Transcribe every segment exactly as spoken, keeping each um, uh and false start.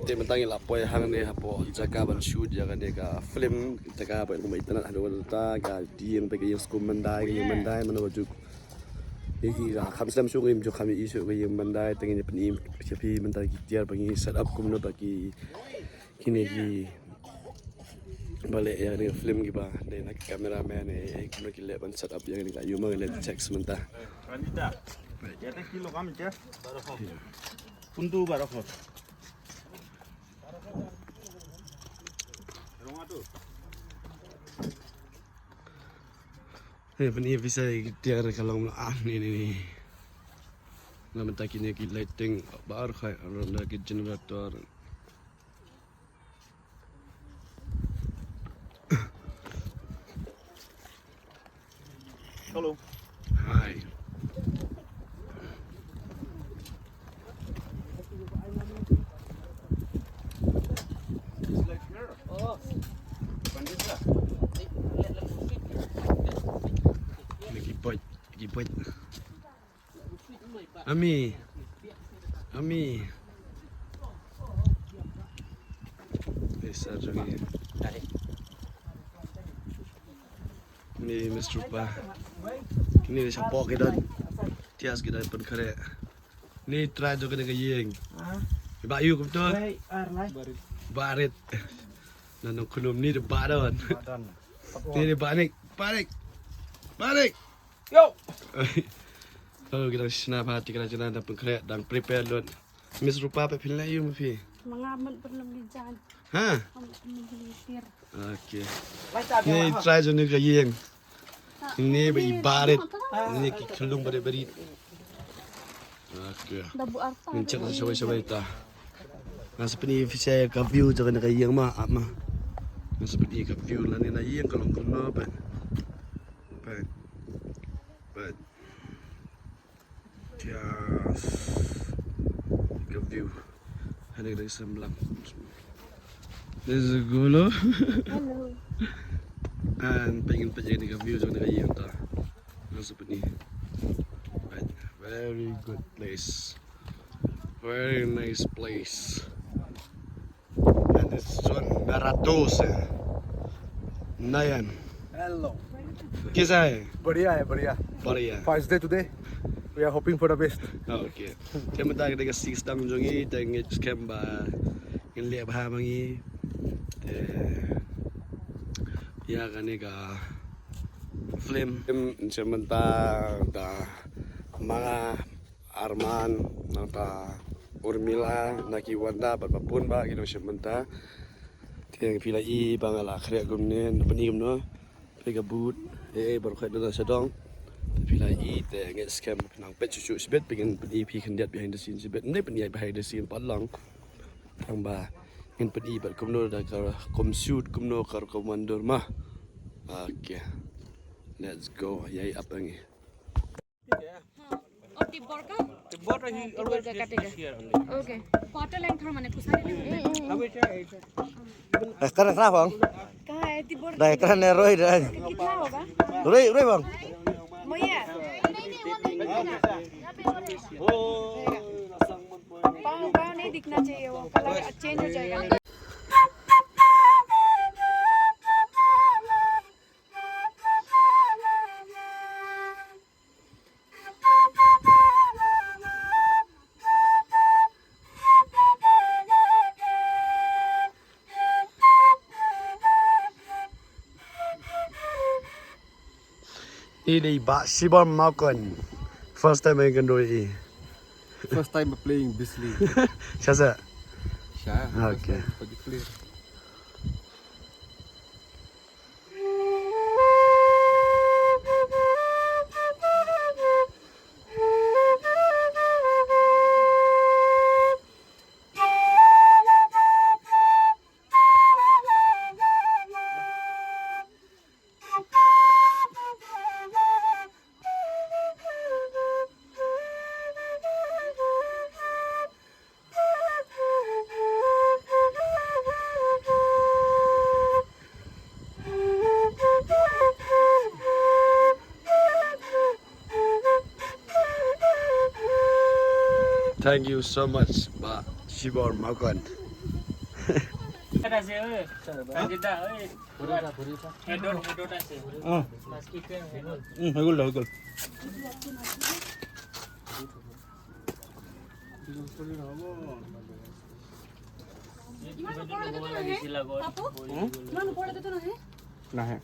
Te mynta ngi la poi hangne hapoh jaka ban shoot ïa kane ka film, jaka ba kum internet haduh mynta ka dien ba ka ïing skum Mandai, ka ïing Mandai mano ba juk. Ïa ki ka kham slem shuh ngim ju kham ïa i shuh ka ïing Mandai, te ngin ïa pyni ïa phi mynta ki tiar ba ngi set up kumno ba ki kine ki ba leh ïa kane ka film kiba dei na ki cameraman, eh, eh, kumno ki leh ban set up ïa kane ka ïing ma ngi leh check mynta. Ranjita. Ya ta kilo kam je. Kuntu barokho. Hey, pyni phi sa ki tiar ka long ah, ni, ni, ni. Na mynta kine ki lighting bar khai, na ki generator. Hello. Hi. Ni ki bike, ki bike. Ami. Ami. Eh, sa jong ngi. Ni Mister Rupa. Ni shapoh ki don. Tias ki don pynkhreh. Ni trai jong kane ka ïing. Ba ïu kumto. Barit. Na nongkhunum ni da ba don. Ni da ba nik. Ba nik. Ba nik. Yo. Oh, ki dang shna ba, ki dang shna, dang pynkhreh, dang prepare lut. Miss Rupa, phi phin leh ïu ma phi? Ma nga mut pynlong ki jan. Ha? Nga mut pynlong ki tir. Okay. Ni trai jong ni ka ïing. Ni ba i barit. Ni ki khyllung barit barit. Okay. Da bu arta. Ngin check sa shawei shawei ta. Nga sa pyni phi sa ka view jong kane ka ïing ma, ap ma. Nga sa pyni ka view lane na ïing ka long kumno ba. Ba. Ba. Yes. Ka view. Hane ka dei semblang. This is Gulu. Hello. And pengin pejeng ni ka view jong ni ka ïing ta. Nga sa pyni. Right. Very good place. Very nice place. And this is one Marathos. Nayan. Hello. Kaisa hai? बढ़िया है, बढ़िया। बढ़िया। First day today. We are hoping for the best. Okay. Te mynta ka dei ka sih sdang jong ngi, te ngin skhem ba ngin leh bha ma ngi. Te ïa kane ka film. Te mynta da ma nga Arman, nangta Urmila, na ki Wanda, bad ba bun ba, ki dang shim bynta. Te phi la i ba nga la khreh kumne, na pyni kumno. Phi ka but, eh, eh, baroh khoit na sha dong. Te phi la i, te ngeit skhem phi nang peit shuh shuh shibit, phi ngin pyni phi khyndiat behind the scene shibit. Nde pyni behind the scene pat lang. Tang ba ngin pyni bad kumno da ka kum shoot, kumno ka kum wandur ma. Okay. Let's go. Ïa i ap ngi. हाँ, और तिब्बत का? तिब्बत ही हाँ, तिब्बत always का is, काटेगा। Is here only। Okay। क्वार्टर लेंथ थोड़ा मैंने कुसारी लेंगे। अभी क्या है इधर? Eh, kren kenapa, Bang? कहाँ है तिब्बत? Dah, kren ya, Roy, dah. कितना होगा? Roy, Roy, Bang. Moya। पाँव, पाँव नहीं दिखना चाहिए, वो कलर चेंज हो जाएगा। Ini Bah Shibor Makon. First time I can do it. First time playing Bisley. Sha sa? Sha. Okay. First time, bagi clear. Thank you so much, Bah Shibor Makon. Ada sih, eh. Ada dah, eh. Hedon, hedon dah sih. Ah. Mas kita hedon. Hmm, hagul dah, hagul. इमान को पकड़ लेते तो ना है? पापू? हम्म? इमान को पकड़ लेते तो ना है? ना है।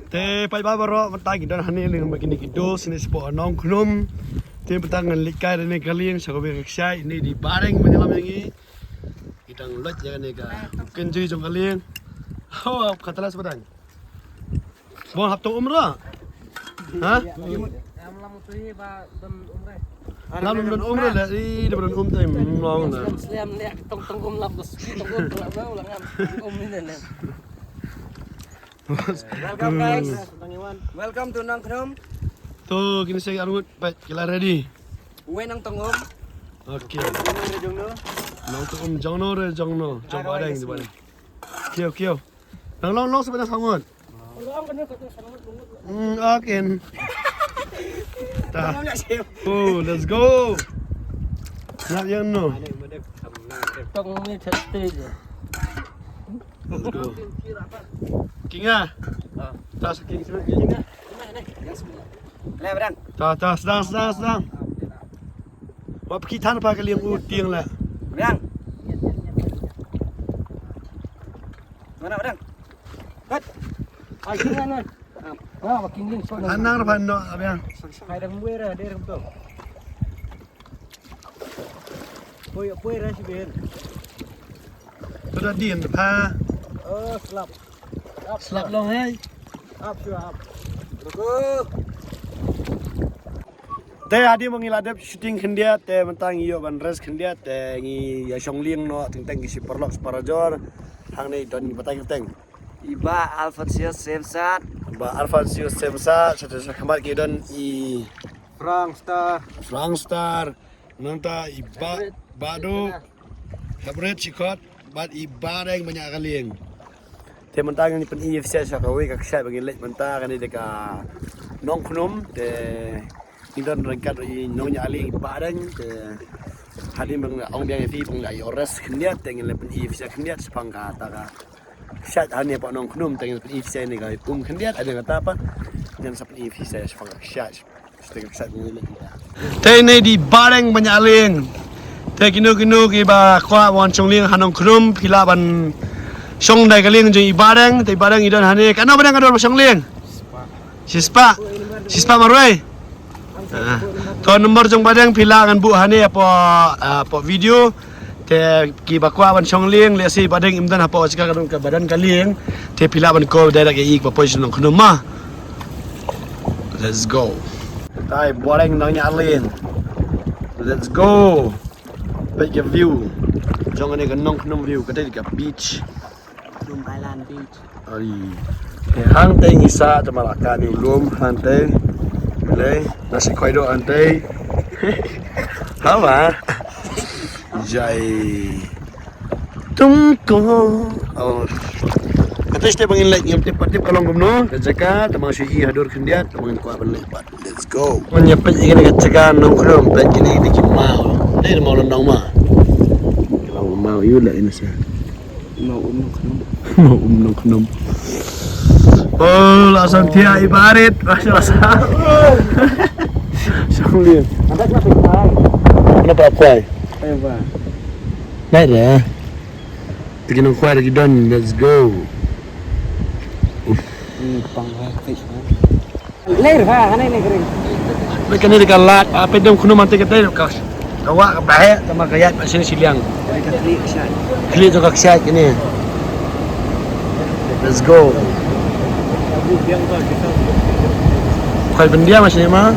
Te paidbah baroh, mynta ngi don hangne lem bad kine ki dos ne shapoh Nongkhnum. Te mynta ngan leit kai da kane ka lieng sha kawei ka kshaid, ne dei Bahdeng ban ïalam ïa ngi. Ngi dang loit ïa kane ka kynjui jong ka lieng. Ho, ka tala sha Bahdeng. Bong hap tong um ra. Ha? Lam lam don um ra le, i da don um te long na. Slam le tong tong um lam bos tong um la ba ulang um ni le. Welcome, guys. Welcome to Nongkhnum. To kine se arngut, peit ki la ready. Uwei nang tong um. Okay. Nang tong um jong no re jong no. Jong Bahdeng di Bahdeng. Kiew kiew. Nang long long sha Bahdeng sangut. Hmm, okay. Ta. Oh, let's go. Ngat ïa no. Tong mi stage. Let's go. King ah. Ta sa king sini king. Le, Bahdeng. Ta ta, sdang sdang sdang. Wat phi than pa ka lieng u tieng la. Bahdeng. Mana, Bahdeng? Kat. Ai, king ah, na. Ah, wa king lieng so. Hanang pa no, Bahdeng. Ai, dang buai ra, dei ram to. Poi, poi ra shi ben. To da dien pa. Oh, slap. Slap long hai. Up, sure, up. Ruko. Te hadien ba ngi la dep shooting khyndiat, te mynta ngi ïoh ban rest khyndiat, te ngi ïa shong lieng noh, teng teng ki shi paralok shi parajor. Hangne don ngi batai teng. I Bah Alphonsius Semsat. Bah Alphonsius Semsat, sha, sha khmat ki don i Frank Star. Frank Star. Nangta i Bah, Bah Duh. Hapret Shikot. Bad i Bahdeng ba ñiah ka lieng. Te mynta ngi pyni ïa phi sha kawei ka kshaid ba ngi leit mynta, kane dei ka Nongkhnum, te ngi don ryngkat i nongñiah lieng i Bahdeng, te hadien ba ngi ong biang ïa phi ba ngi la ïoh rest khyndiat, te ngi leit pyni ïa phi sha khyndiat shaphang kata ka kshaid hangne hapoh Nongkhnum, te ngi pyni ïa phi sha ne ka um khyndiat, hadien kata pat ngan sa pyni ïa phi sha shaphang ka kshaid. Te ine i dei Bahdeng ba ñiah lieng. Te kino kino kiba kwah wan shong lieng ha Nongkhnum, phi lah ban shong da ka lieng jong i Bahdeng, te i Bahdeng i don hangne. Katno Bahdeng ka dor ba shong lieng? Shispah. Shispah marwei. Ah. To number jong Bahdeng phi lah ngan buh hangne hapoh, ah, hapoh video. Te kiba kwah ban shong lieng, lehse Bahdeng im don hapoh jaka ka don kaba don ka lieng. Te phi lah ban call direct ïa i kaba poi sha Nongkhnum ma. Let's go. Tai Bahdeng nongñiah lieng. Let's go. Peit ka view jong kane ka Nongkhnum view, kata ka beach. Nongkhnum Island Beach. Ai. Te hangtei ngi sah, te ma la ka ni u lum hangtei. Lei, nasi khoido hangtei. Haba. Jai. Tumko. Oh. Kata site ba ngin leit, ngim tip pat tip ka long kumno ka jaka, te ma shu i hadur khyndiat, te ma ngin kwah ban leit pat. Let's go. Ngan ïa peit ïa kane ka jaka Nongkhnum, peit kine ki maw. Dei maw Lyndong ma. Maw ïu la ina sa. Maw um Nongkhnum. Maw um Nongkhnum. Oh, la san thiah i barit. Masya Allah. Shong lieng. Kenapa kwai? Ayo ba. Naik dah. Te ki nongkhwai ruh ki don, let's go. Uf. Ni pang ha, peit ha. Ler ha, hangne ne kering. Ba kane dei ka lad, ah, peit Nongkhnum hangtei katei ka, ka wah ka baheh, tang ba ka ïaid pat shane shiliang. Kane ka khlieh ka kshaid. Khlieh jong ka kshaid kane. Let's go. Khwai pyndiah ma shane ma.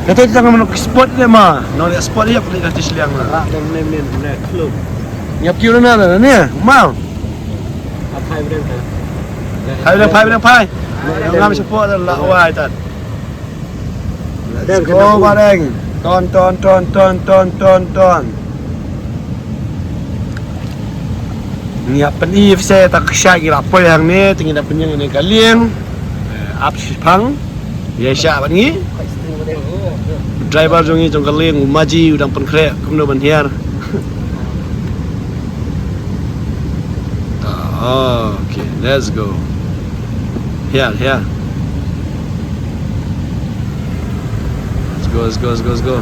Kata tang ma spot le ma. No le spot ïa pyndiah ka shiliang ma. Ra dang ne ne ne club. Ngiap kiu na na ne ma. Phai bren phai. Phai bren phai bren phai. Ngam support la wai tat. Let's go Bahdeng. Ton ton ton ton ton ton ton. Ngi ap ni fse ta ksha ngi la poi hangne, te ngi da pynïeng ne ka lieng. Ap shipang. Ïa sha ban ngi. Driver jong ngi jong ka lieng u Maji u dang pynkhreh kumno ban hiar. Ah, okay, let's go. Hiar, hiar. Let's go, let's go, let's go, let's go.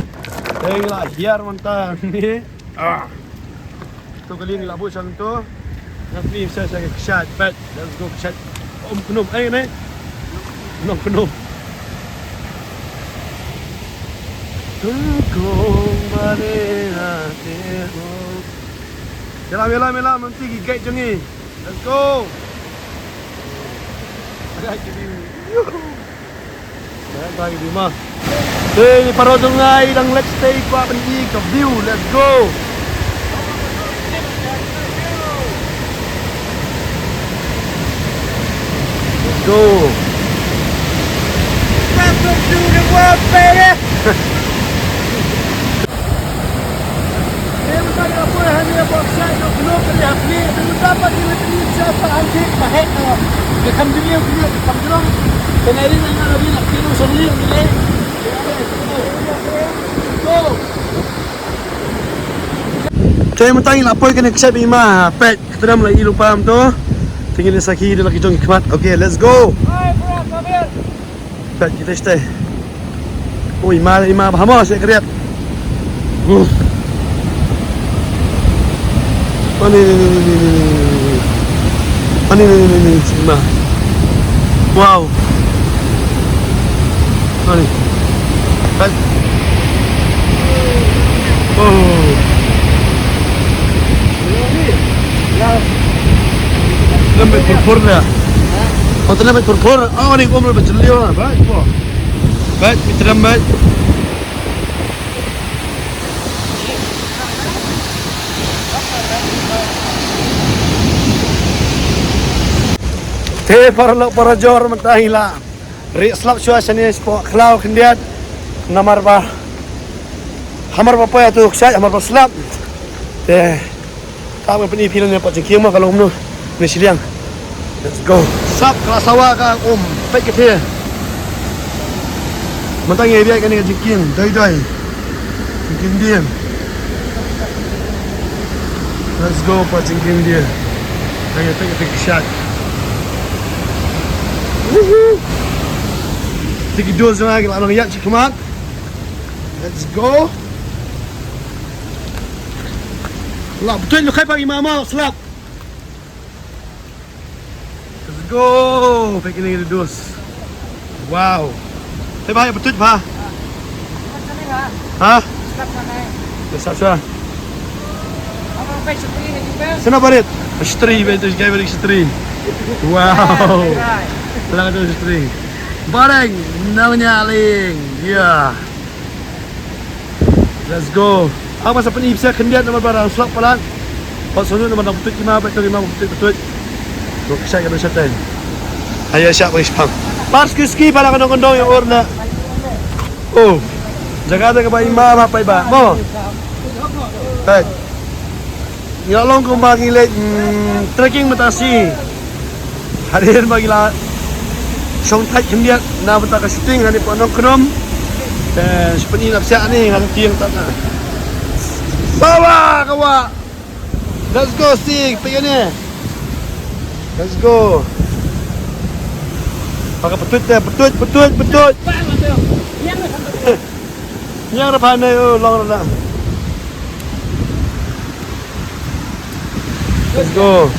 Hey, la hiar mynta ni. Ah. To ka lieng la buh shang to. Ngan plie sa sa ka kshaid, peit. Let's go kshaid. Om Khnum, eh, ne? Nong Khnum. Kong bare na te o. Mela, mela, mela, mynta ki gate jong ngi. Let's go. Ada ki view. Yuhu. Ba ki bima. Hey, para jong ngai dang let's stay kwa ban i ka view. Let's go. Let's go. Welcome to the world, baby. Te mynta ngi la poi kane ka kshaid ba i ma, peit, ka tram la i lypa mynta. Te ngin ïa sakhi da la ki jong ki khmat. Okay, let's go. Peit kita stai. Ui, i ma, i ma, ba hamo sha kriat. Uf. Ani, ni, ni, ni, ni, ni, ni. Ani, ni, ni, ni, ni, ni, i ma. Wow. Ani. Peit. Oh. Lembek purpur dah. Oh, tena bek purpur. Oh, ni gua mau berjeliu lah, baik, gua. Baik, mitra, baik. Te paralok parajor mynta hi la. Rieh slap shuwa shane shapoh khlaw khyndiat. Namar ba hamar ba poi ïa tu kshaid, hamar ba slap. Te ka ban pyni phi lane pat jingkieng ma ka long kumno. Ne shiliang. Let's go. Sap ka la sawa ka um. Peit ka the. Mynta ngi ïa kane ka jingkieng doi doi. Jingkieng dien. Let's go pat jingkieng dien. Ka ïa peit ka peit ka shak. Woohoo. Te ki dos jong nga ki la nang ïaid shi khmat. Let's go. La betul lu khai pagi mama slap. Let's go. Peit kine ki dos. Wow. Te bha, ïa betul bha. Ha? Ïa sap sha. Sena barit. Shatri, bha tu kai barit shatri. Wow. Lang tu shatri. Bareng nang nyaling. Ya. Let's go. Ang masa pyni pisa khyndiat namar ba dang slap palat. Pat sunu namar dang putut ki ma, pat ki ma putut putut. Dok shai ka dok shatai. Ayo shap bagi shpang. Pas ki ski pala kandong kandong ïa ur na. Oh. Jaga da ka ba i ma ba pai ba. Mo. Hai. Ngi la long kumba ngi leit, mm, trekking mynta shi. Hadien ba ngi la shong thait khyndiat na bynta ka shooting hangne pdeng Nongkhnum. Te shu pyni na psiah ne nga tieng tat na. Sawa ka wah. Let's go, Sting. Peit ne. Let's go. Pakai petut deh, petut, petut, petut. Yang depan ni, oh, long dah. Let's go.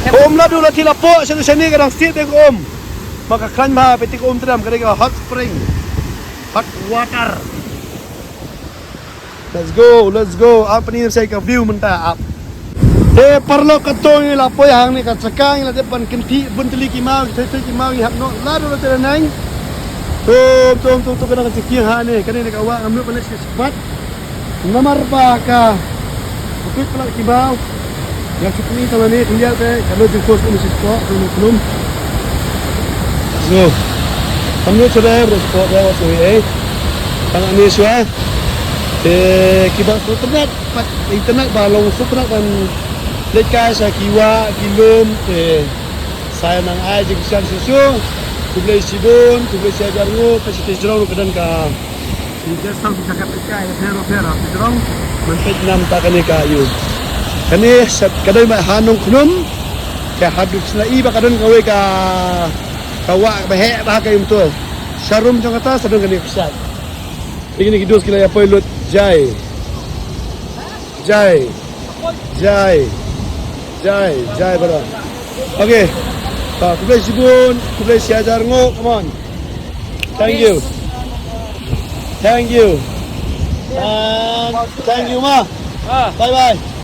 Ka um la du la thi la pok, shane shane ka dang stieh te ka um. Ma ka khlaiñ bha, peit te ka um tram, ka dei ka hot spring. Hot water. Let's go, let's go. Ap ni sa ka view mynta ap. Te paralok, kato ngi la poi hangne ka jaka, ngi la dep ban kynthih bun tylli ki maw, ki thoi thoi ki maw, ngi hap noh la du la te la nang. Tum tum tum tum, ka dang ka jingkieng hangne, kane ne ka wah ngam nud ban leit sha ka spat. Namar ba ka pynpeit palat ki baw. Ïa shu pyni tang lane khyndiat te ka long jingkhos um shisha ka long khlum. Yo. Kam nud shuwa re, bro, spot re, wat shuwa, eh. Tang ani shuwa. Te ki baw sngewtynnat, pat internet ba long sngewtynnat ban leit kai sha ki wah ki lum te. Sa nang ai jingkyrshan shuh shuh. Khublei shibun, khublei shihajar nguh, ka sha Tijrong ruh ka don ka. Guest house jaka pyrshah ïa pher pher ha Tijrong. Mynta nam ta kane ka ïu. Kane sha ka dei ma ha Nongkhnum. Ka haduh sna i ba ka don kawei ka, ka wah ba heh ba ka ïu mynta. Sharum jong kata sa don kane ka pyrshah. Kine ki dos ki la ïa poi lut. Jai. Jai. Jai. Jai, jai, brother. Okay. Ah, khublei shibun, khublei shihajar nguh, come on. Thank you. Thank you. And thank you, ma. Bye bye.